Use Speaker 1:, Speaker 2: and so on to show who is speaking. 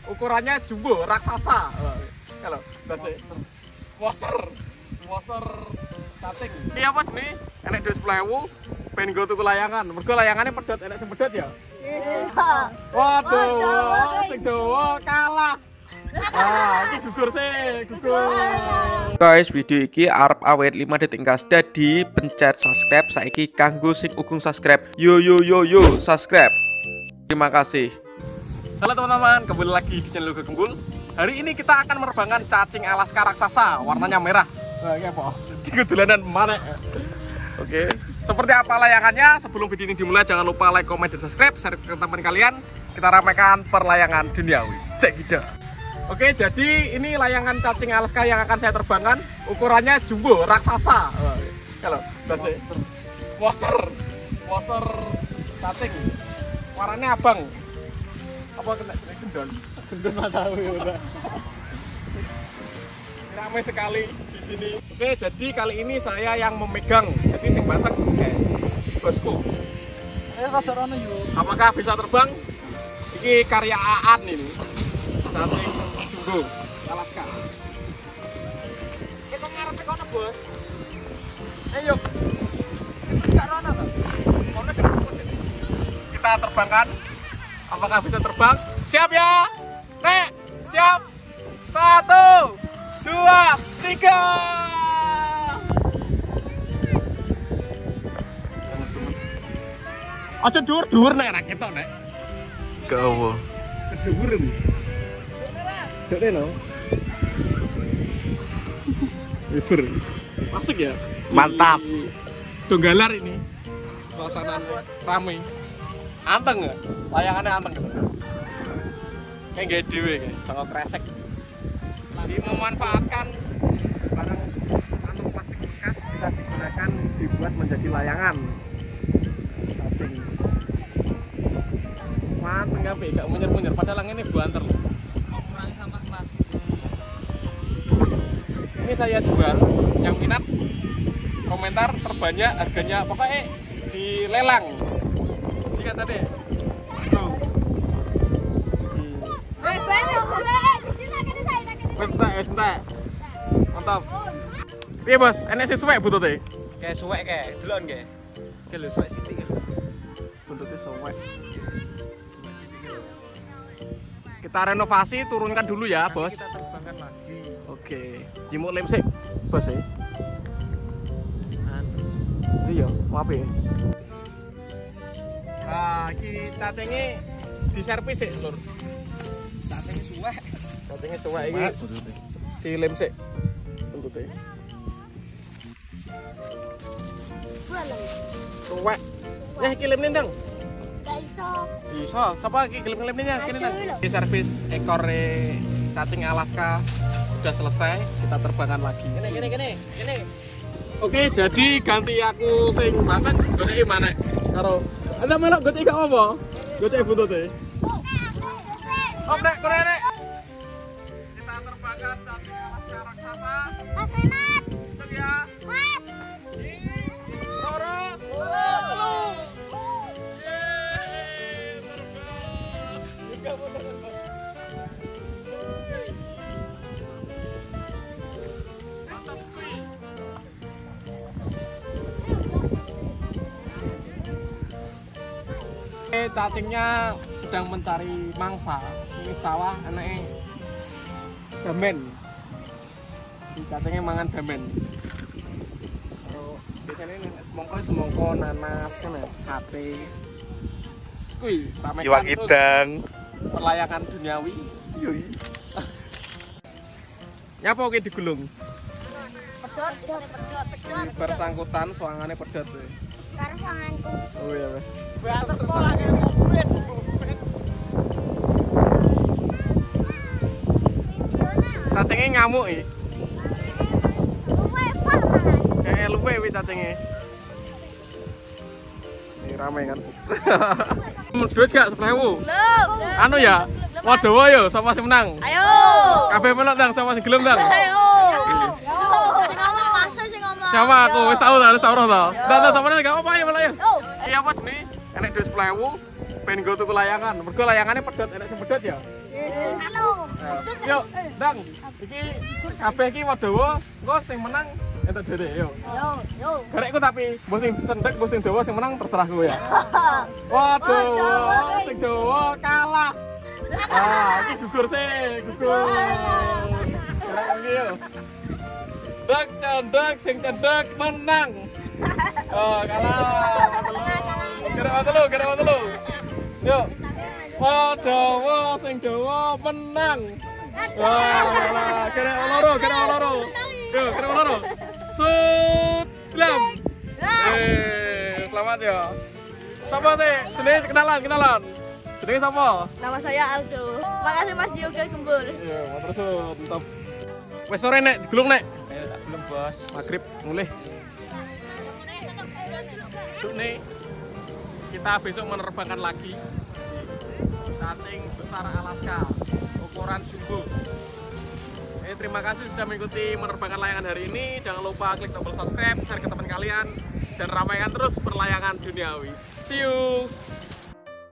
Speaker 1: Ukurannya jumbo, raksasa. Kalau monster, monster cacing. Ini apa jenis? Enek duit 10.000, pengen nggo tuku layangan. Mergo layangannya pedot, enek sing pedot ya?
Speaker 2: Iya.
Speaker 1: Waduh, sing dawa kalah. Ah, iki gugur sih, gugur.
Speaker 3: Guys, video iki arep awet 5 detik gas. Dadi pencet subscribe saiki kanggo sing ugung subscribe. Yo yo yo yo, subscribe. Terima kasih.
Speaker 1: Halo teman-teman, kembali lagi di channel Uga Gembul. Hari ini kita akan menerbangkan cacing Alaska raksasa, warnanya merah. Nah, ini apa? Tiga dolanan mana? Oke. Seperti apa layangannya? Sebelum video ini dimulai, jangan lupa like, comment, dan subscribe. Share ke teman kalian. Kita ramaikan perlayangan duniawi. Cek kita. Oke, jadi ini layangan cacing Alaska yang akan saya terbangkan. Ukurannya jumbo, raksasa. Kalau monster, monster cacing. Warnanya abang. Apa kena gendon? Gendon mah tahu ya udah. Ramai sekali di sini. Oke, jadi kali ini saya yang memegang. Jadi sing batek bosku. Apakah bisa terbang? Ini karya Aan ini. Cacing jumbo Alaska. Kita ngarepe kono, Bos. Ayo. Enggak rono to. Kono kita terbangkan. Apakah bisa terbang? Siap ya? Nek, siap. 1, 2, 3. Aja dhuwur-dhuwur nek ra ketok nek.
Speaker 3: Gak apa.
Speaker 1: Kedhuwur iki. Dek no. Libur. Asik ya?
Speaker 3: Mantap.
Speaker 1: Donggalar ini. Suasana rame. Anteng ya? Layangannya anteng gitu. Kayak gak dhewe kayak sangat kresek. Jadi memanfaatkan barang kantong plastik bekas bisa digunakan dibuat menjadi layangan. Cacing. Manteng kabeh, gak munyer-munyer padahal ini buanter.
Speaker 4: Mengurangi sampah plastik.
Speaker 1: Ini saya jual, yang minat komentar terbanyak harganya pokoknya dilelang. Singkat tadi. Wes entek. Mantap. Piye, Bos? Enek sing suwek buntute?
Speaker 4: Kayak suwek kae, delon kae. Ki lho suwek sithik lho.
Speaker 1: Buntute suwek.
Speaker 4: Suwek sithik lho.
Speaker 1: Kita renovasi, turunkan dulu ya,
Speaker 4: nanti
Speaker 1: Bos.
Speaker 4: Kita terbangkan lagi.
Speaker 1: Oke. Jimuk lem sik, Bos e. Iya, apik. Nah, iki cacingnya diservis sik, Lur.
Speaker 4: Cacingnya suwek.
Speaker 1: Cacingnya suwek iki dilem sik buntute. Suwek. Ya iki lemne ndang.
Speaker 2: Gak iso.
Speaker 1: Iso, sapa iki gelem-gelemne ya kene ndang. Di servis ekore cacing Alaska sudah selesai, kita terbangkan lagi.
Speaker 4: Kene kene kene, kene.
Speaker 1: Oke, jadi ganti aku sing banget goleki maneh karo Anda melok gocek gak apa? Gocek buntute. Oh, nek, kono nek. Kita terbangkan cacing Alaska raksasa.
Speaker 2: Mas Renat.
Speaker 1: Cek ya.
Speaker 2: Mas.
Speaker 1: Loro, telu. Yeay, terbang. Juga terbang. Mantap sekali. Cacingnya sedang mencari mangsa. Ini sawah enake damen. Ini cacingnya mangan damen. Kalau biasanya ini semongko, nanas, sate. Kui,
Speaker 3: Iwak idang.
Speaker 1: Perlayangan duniawi.
Speaker 3: Yoi.
Speaker 1: Nyapa oke digulung?
Speaker 2: Pedot, pedot, pedot.
Speaker 1: Bersangkutan suangane pedot.
Speaker 2: Karo suanganku.
Speaker 1: Oh iya, Mas.
Speaker 4: Banter pola kayak mobil.
Speaker 1: Cacingnya ngamuk iki.
Speaker 2: Luwe pol malah.
Speaker 1: Kayak luwe wi cacingnya. Ini rame kan. Duit gak 10.000?
Speaker 2: Belum.
Speaker 1: Anu ya. Waduh yo, sapa sing menang?
Speaker 2: Ayo.
Speaker 1: Kabeh melok ndang, sapa sing gelem ndang?
Speaker 2: Ayo. Sing ngomong Mas, sing ngomong.
Speaker 1: Siapa aku wis tau ta, wis tau roh ta. Ndak ndak sampeyan gak apa-apa ayo melok ya. Iki apa jenenge? Enek duit 10.000, pengen nggo tuku layangan. Mergo layangannya pedot, enek sing pedot ya.
Speaker 2: Anu.
Speaker 1: Yuk, Dang. Iki kabeh iki dawa, engko sing menang entuk dhewe yo.
Speaker 2: Yo, yo.
Speaker 1: Garekku tapi mbok sing sendek, mbok sing dawa sing menang terserah kowe ya. Waduh, sing dawa kalah. Ah, iki gugur sih, gugur. Garek iki yo. Dek cendek sing cendek menang. Oh, kalah. Garek telu, garek telu. Yuk. Oh, dawa sing dawa menang. Wah, kalah. Garek loro, garek loro. Yuk, garek loro. Sut, slam. Selamat ya. Siapa sih? Jenenge kenalan, kenalan. Jenenge sapa?
Speaker 2: Nama saya Aldo. Makasih Mas Yoga Gembul.
Speaker 1: Iya, matur suwun, mantap. Wes sore nek digulung nek.
Speaker 4: Ayo tak belum, Bos.
Speaker 1: Maghrib mulih. Besok nih kita besok menerbangkan lagi cacing besar Alaska ukuran jumbo. Terima kasih sudah mengikuti menerbangkan layangan hari ini. Jangan lupa klik tombol subscribe, share ke teman kalian, dan ramaikan terus perlayangan duniawi. See you.